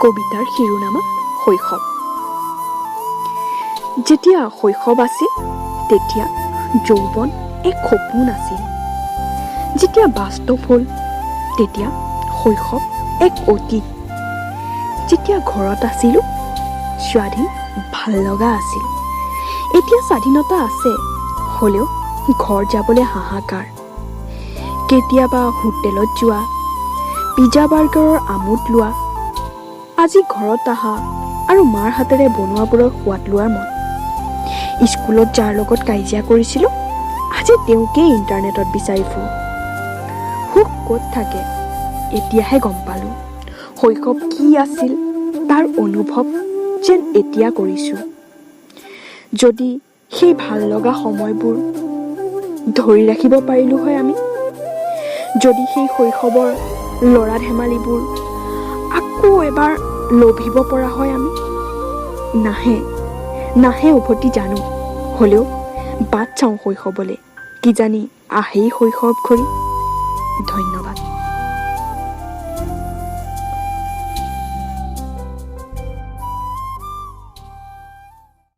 কবিতাৰ শিৰোনামা শৈশৱ। যেতিয়া শৈশৱ আছিল, তেতিয়া যৌৱন এক সপোন আছিল। যেতিয়া বাস্তৱ হ'ল, তেতিয়া শৈশৱ এক অতীত। যেতিয়া ঘৰত আছিলোঁ, স্বাধীন ভাল লগা আছিল। এতিয়া স্বাধীনতা আছে, হ'লেও ঘৰ যাবলৈ হাহাকাৰ। কেতিয়াবা হোটেলত যোৱা, পিজ্জা বাৰ্গাৰৰ আমোদ লোৱা, আজি ঘৰত আহা আৰু মাৰ হাতেৰে বনোৱাবোৰৰ সোৱাদ লোৱাৰ মন। স্কুলত যাৰ লগত কাজিয়া কৰিছিলোঁ, আজি তেওঁকেই ইণ্টাৰনেটত বিচাৰি ফুৰোঁ। সুখ ক'ত থাকে, এতিয়াহে গম পালোঁ। শৈশৱ কি আছিল, তাৰ অনুভৱ যেন এতিয়া কৰিছোঁ। যদি সেই ভাল লগা সময়বোৰ ধৰি ৰাখিব পাৰিলোঁ হয় আমি, যদি সেই শৈশৱৰ ল'ৰা ধেমালিবোৰ আকৌ এবাৰ লভিব পৰা হয় আমি। নাহে, নাহে উভতি, জানো। হ'লেও বাট চাওঁ শৈশৱলৈ, কিজানি আহেই শৈশৱ ঘূৰি। ধন্যবাদ।